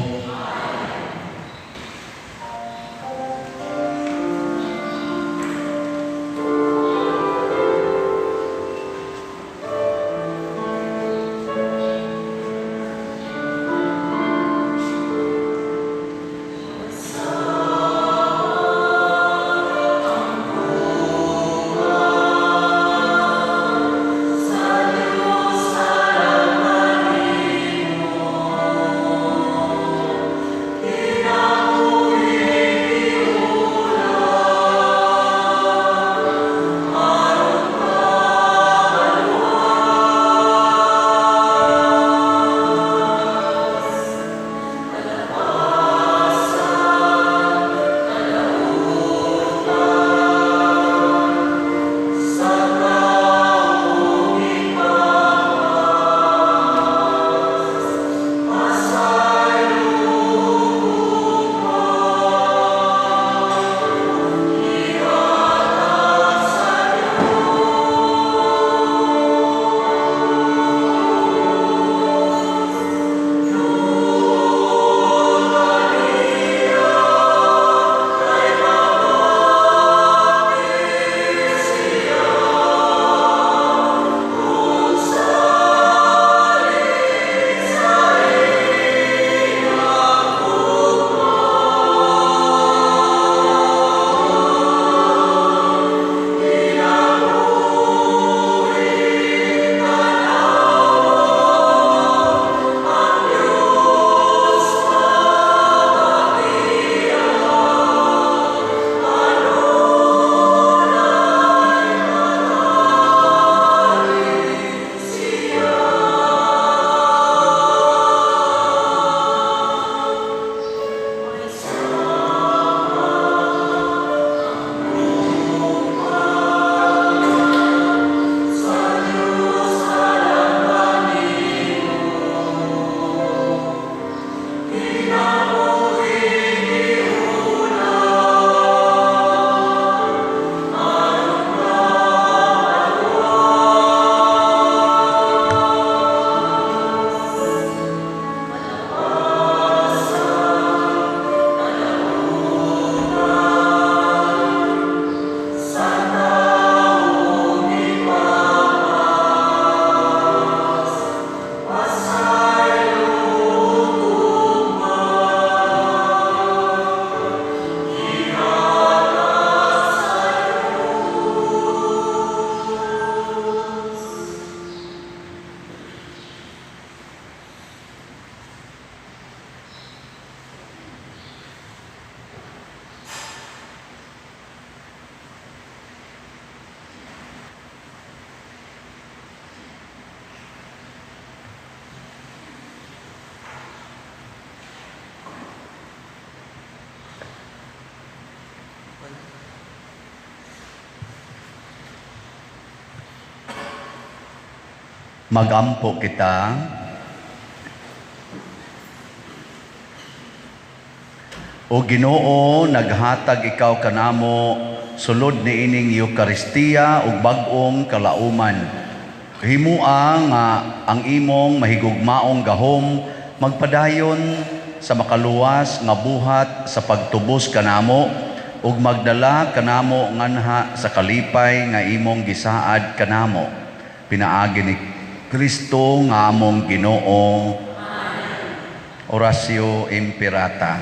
Magampo kita. O Ginoo, naghatag ikaw kanamo sulod niining Eukaristiya ug bag-ong kalauman. Himua nga ang imong mahigugmaong gahom magpadayon sa makaluwas nga buhat sa pagtubos kanamo ug magdala kanamo nganha sa kalipay nga imong gisaad kanamo. Pinaagi ni Kristo nga among Ginoo. Oratio Imperata.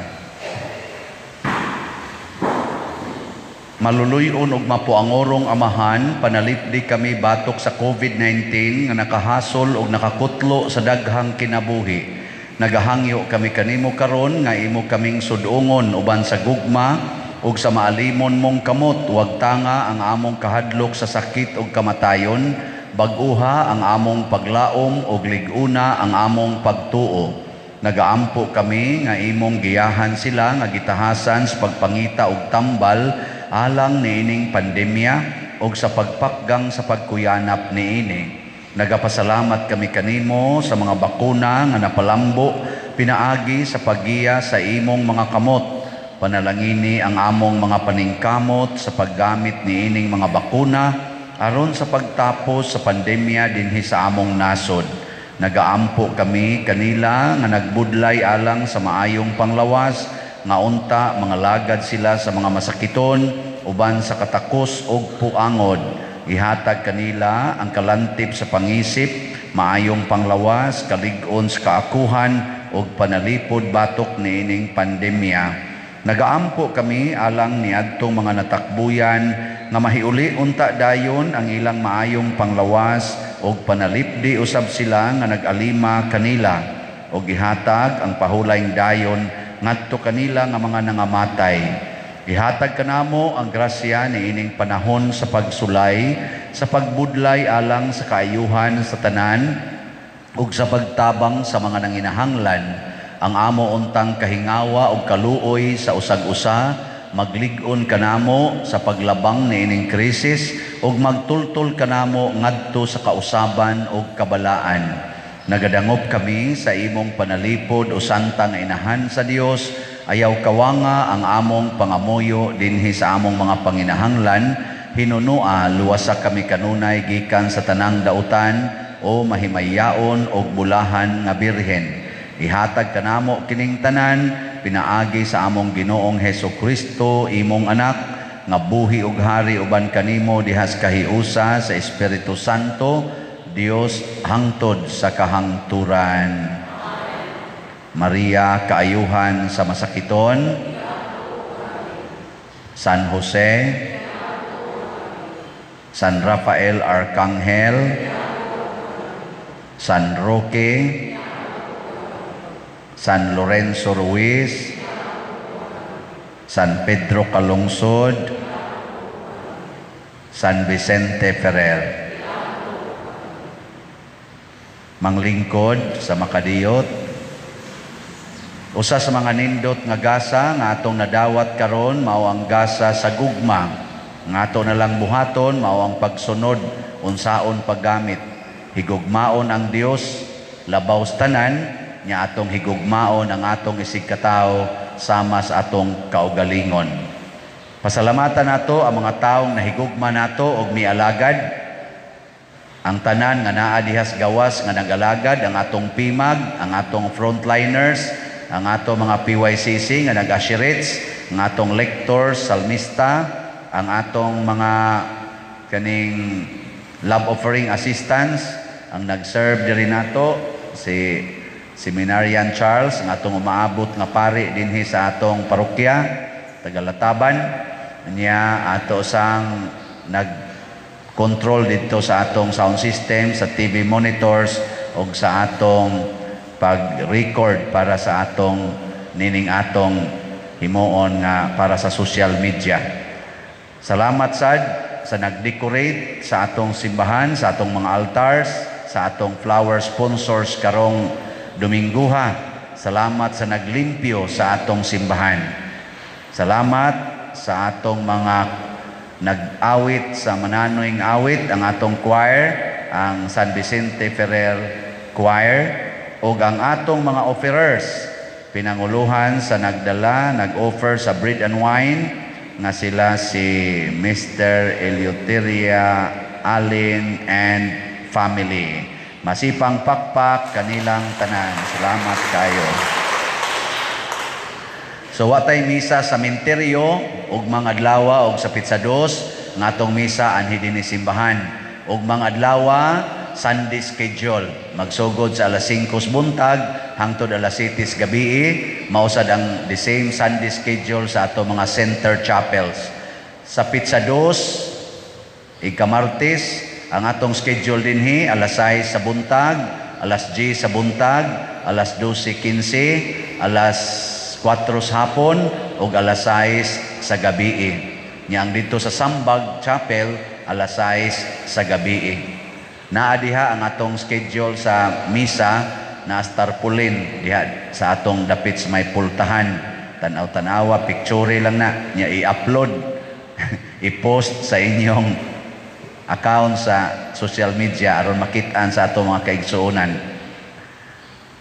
Maluluy-on ug mapuangorong Amahan, panalipdi kami batok sa COVID-19 nga nakahasol ug nakakutlo sa daghang kinabuhi. Nagahangyo kami kanimo karon nga imo kaming sudungon uban sa gugma ug sa maalimon mong kamot. Wag tanga ang among kahadlok sa sakit ug kamatayon, bag-uha ang among paglaom ug lig-una ang among pagtuo. Nagaampo kami nga imong giyahan sila nga gitahasan sa pagpangita og tambal alang niining pandemya og sa pagpakgang sa pagkuyanap niini. Nagapasalamat kami kanimo sa mga bakuna nga napalambo pinaagi sa paggiya sa imong mga kamot. Panalangini ang among mga paningkamot sa paggamit niining mga bakuna aron sa pagtapos sa pandemya dinhi sa among nasod. Nagaampo kami kanila nga nagbudlay alang sa maayong panglawas, nga unta mga lagad sila sa mga masakiton uban sa katakos og puangod. Ihatag kanila ang kalantip sa pangisip, maayong panglawas, kalig-on sa kaakuhan ug panalipod batok niining pandemya. Nagaampo kami alang niadtong mga natakbuyan nga mahiuli unta dayon ang ilang maayong panglawas ug panalipdi usab sila nga nag-alima kanila ug ihatag ang pahulayng dayon ngadto kanila nga mga nangamatay. Ihatag kanamo ang grasya niining panahon sa pagsulay, sa pagbudlay alang sa kaayuhan sa tanan ug sa pagtabang sa mga nanginahanglan. Ang amo untang kahingawa ug kaluoy sa usag-usa maglig-on kanamo sa paglabang niining krisis ug magtultol kanamo ngadto sa kausaban ug kabalaan. Nagadangop kami sa imong panalipod o santa nga inahan sa Dios. Ayaw kawanga ang among pangamuyo dinhi sa among mga panginahanglan. Hinunua luwasa kami kanunay gikan sa tanang dautan o mahimayaon og bulahan nga birhen. Ihatag kanamo kining tanan pinaagi sa among Ginoong Hesus Kristo, imong anak, nga buhi ug hari uban kanimo dihas kahiusa sa Espiritu Santo, Dios hangtod sa kahangturan. Maria, kaayuhan sa masakiton. San Jose, San Rafael Arcangel, San Roque, San Lorenzo Ruiz, San Pedro Calungsod, San Vicente Ferrer. Manglingkod sa makadiyot. Usa sa mga nindot nga gasa nga atong nadawat karon mao ang gasa sa gugma. Nga ato na lang buhaton mao ang pagsunod unsaon paggamit. Higugmaon ang Dios labaw sa tanan, nya atong higugmaon ang atong isigkatawo sama sa atong kaugalingon. Pasalamatan nato ang mga taong nahigugma nato og mialagad. Ang tanan nga naa dihas gawas nga nagalagad, ang atong PIMAG, ang atong frontliners, ang atong mga PYCC nga nag-assurance, ang atong lectors, salmista, ang atong mga kaning love offering assistants, ang nag-serve diri nato si Seminarian Charles, ang atong umaabot nga pari dinhi sa atong parokya, Tagalataban. Niya ato sang nag-control dito sa atong sound system, sa TV monitors, og sa atong pag-record para sa atong nining atong himuon nga para sa social media. Salamat sad sa nag-decorate sa atong simbahan, sa atong mga altars, sa atong flower sponsors karong Domingguha. Salamat sa naglimpyo sa atong simbahan. Salamat sa atong mga nag-awit sa mananoing awit, ang atong choir. ang San Vicente Ferrer Choir, ug ang atong mga offerers, pinanguluhan sa nagdala, nag-offer sa bread and wine nga sila si Mr. Eleuteria Allen and family. Masipang pakpak kanilang tanan. Salamat kayo. So watay misa sa sementeryo ug mga adlaw og sa petsa 2 nga atong misa anhi dinhi simbahan. Ug mga adlaw Sunday schedule magsugod sa alas 5 sa buntag hangtod alas 7 sa gabi, mausad ang the same Sunday schedule sa ato mga center chapels. Sa petsa 2, ika-Martes, ang atong schedule dinhi alas 6 sa buntag, alas 10 sa buntag, alas 12:15, alas 4 sa hapon ug alas 6 sa gabi. Nya ang dito sa Sambag Chapel, alas 6 sa gabi. Naa diha ang atong schedule sa misa na tarpaulin diha sa atong dapit sa may pultahan. Tanaw-tanawa, picture lang na nya i-upload, i-post sa inyong account sa social media aron makit-an sa atong mga kaigsuonan.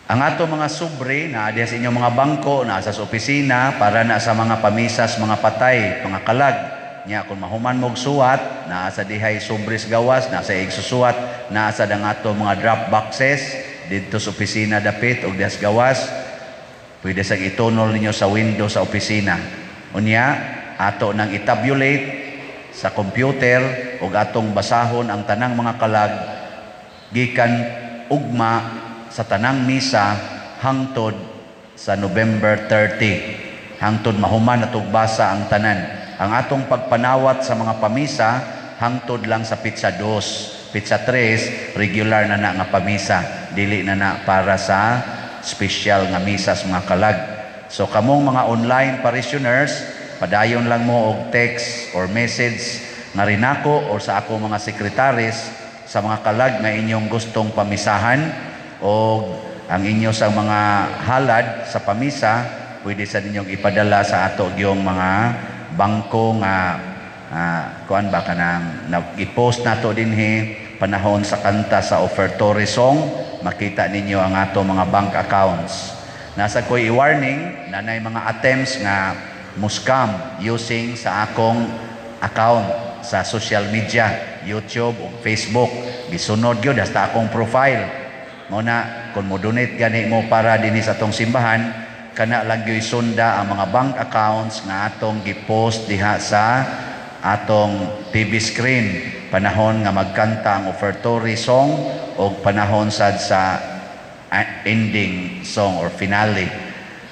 Ang ato mga sobre na diha sa inyong mga bangko, naa sa opisina para na sa mga pamisas, mga patay, mga kalag. Nya kung mahuman mog suwat, naa sa dihay sobres gawas, naa sa igsusuwat, naa sa ang ato mga drop boxes didto sa opisina dapit og diha sa gawas. Pwede sa itunol ninyo sa window sa opisina. Unya, ato nang itabulate sa computer ug atong basahon ang tanang mga kalag gikan ugma sa tanang misa hangtod sa November 30, hangtod mahuman natog basa ang tanan. Ang atong pagpanawat sa mga pamisa hangtod lang sa petsa 2. Petsa 3, regular na na nga pamisa, dili na na para sa special nga misa sa mga kalag. So kamong mga online parishioners, padayon lang mo og text or message nga rinako or sa ako mga sekretaris sa mga kalag nga inyong gustong pamisahan, o ang inyo sa mga halad sa pamisa pwede sa ninyong ipadala sa ato yung mga bangko nga kuan ba kanang i-post nato dinhi panahon sa kanta sa offertory song. Makita ninyo ang ato mga bank accounts. Nasa ko'y i-warning nanay mga attempts nga muscam using sa akong account sa social media, YouTube ug Facebook. Gisunod gyud hasta akong profile. Mo na kung mo donate gani mo para dinhi sa atong simbahan, kana lang gyud sunda ang mga bank accounts nga atong gi-post diha sa atong TV screen panahon nga magkanta ang offertory song o panahon sad sa ending song or finale.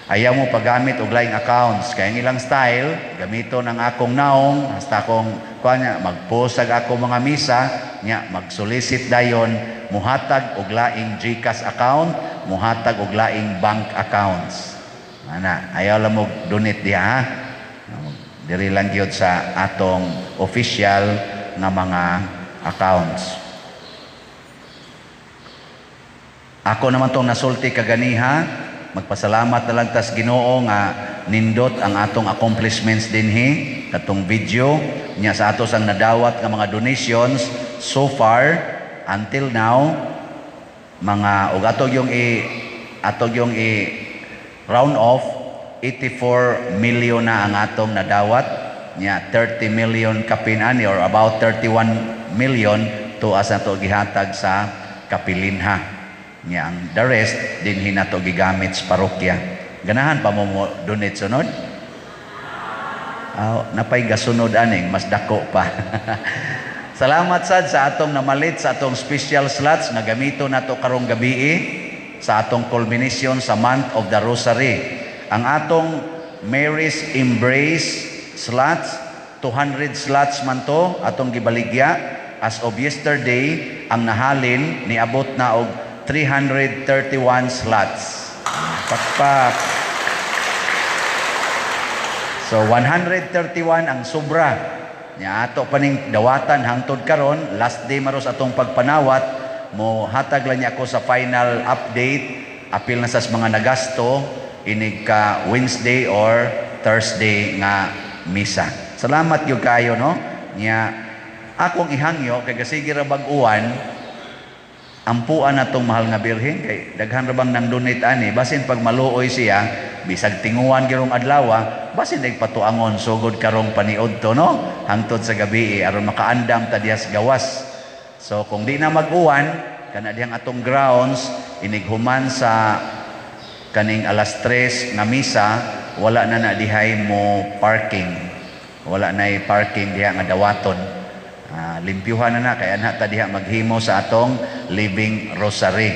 Ayaw mo paggamit og laing accounts kay ang ilang style gamiton ang akong naong hasta akong kuan niya mag-post ag ako mga misa nya mag-solicit dayon, muhatag og laing GCash account, muhatag og laing bank accounts. Ana, ayaw lang mo donate diha, ha. Diri lang gyud sa atong official nga mga accounts. Ako naman tong nasulti kaganiha, magpasalamat na lang tas Ginoo nga nindot ang atong accomplishments dinhi katong video niya sa atos ang nadawat nga mga donations so far until now, mga og atog yung i round off, 84 million na ang atong nadawat nya, 30 million kapin ani or about 31 million tuas na to gihatag sa kapilinha nya. Ang the rest dinhi nato gigamit sa parokya. Ganahan pa mo donate sunod? Aw, napay gasunod aning mas dako pa. Salamat sad sa atong namalit sa atong special slots nga gamito nato karong gabii sa atong culmination sa month of the Rosary. Ang atong Mary's Embrace slots, 200 slots man to atong gibaligya. As of yesterday, ang nahalin niabot na og 331 slots. Pakpak. So 131 ang sobra. Nya ato pa ning dawatan hangtod karon, last day maros atong pagpanawat, mo hatag lang niya ako sa final update apil na sa mga nagasto inig ka Wednesday or Thursday nga misa. Salamat gyud kayo, no. Nya akong ihangyo kay gasige ra bag-uwan. Ampuan natong Mahal nga Birhen kay daghan ra bang nang donate ani, basin pag maluoy siya, bisag tinguan girong adlaw, basin patuangon sugod karong paniudto, no, hangtod sa gabi, aron makaandam ta diha sa gawas. So kung di na mag-uwan, kana dihang atong grounds, inighuman sa kaning alas 3 nga misa, wala na na dihay mo parking. Wala na parking diha nga dawaton. Limpyuhan na na kay anha ta diha maghimo sa atong Living Rosary.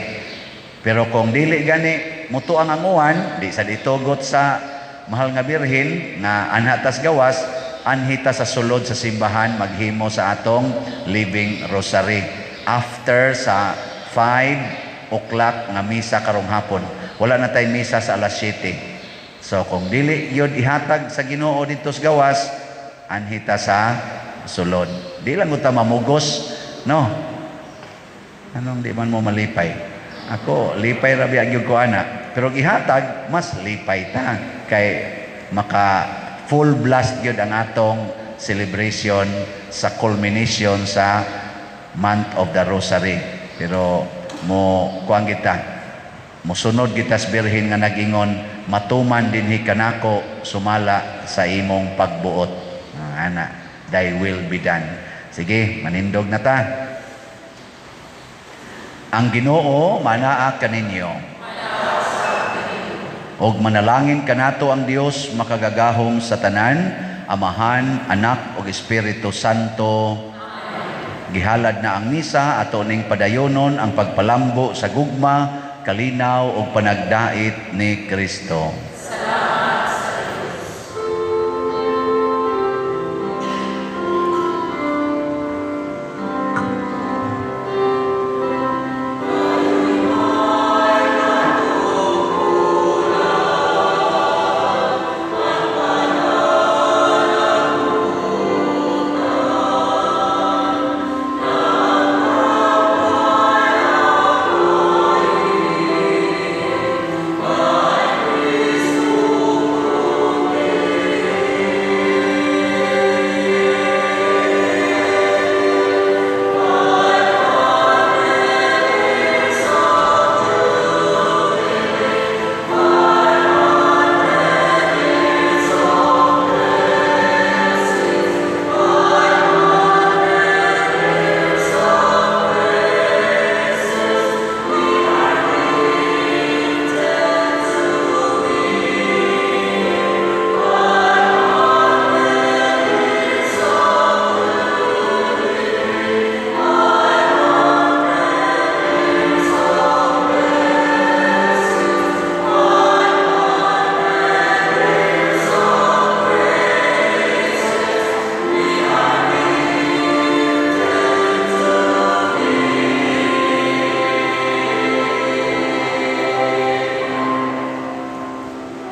Pero kung dili gani mutuang ang uwan, di sa ditugot sa Mahal nga Birhen nga anha tas gawas, anhi ta sa sulod sa simbahan maghimo sa atong Living Rosary after sa 5 o'clock nga misa karong hapon. Wala na tay misa sa alas 7. So kung dili yun ihatag sa Ginoo didto sa gawas, anhi ta sa sulod. Di lang ta mamugos, no? Anong di man mo malipay? Ako, lipay ra biya gyud ko ana. Pero ihatag, mas lipay ta kay maka full blast gyud ang atong celebration sa culmination sa month of the Rosary. Pero mo kuan kita, mosunod kita sa Birhen nga nag-ingon, "Matuman dinhi kanako sumala sa imong pagbuot." Ah, ana, "Thy will be done." Sige, manindog na ta. Ang Ginoo manaa kaninyo. Og manalangin kanato ang Dios makagagahom sa tanan, Amahan, Anak ug Espiritu Santo. Gihalad na ang misa, ato ning padayonon ang pagpalambo sa gugma, kalinaw ug panagdait ni Kristo.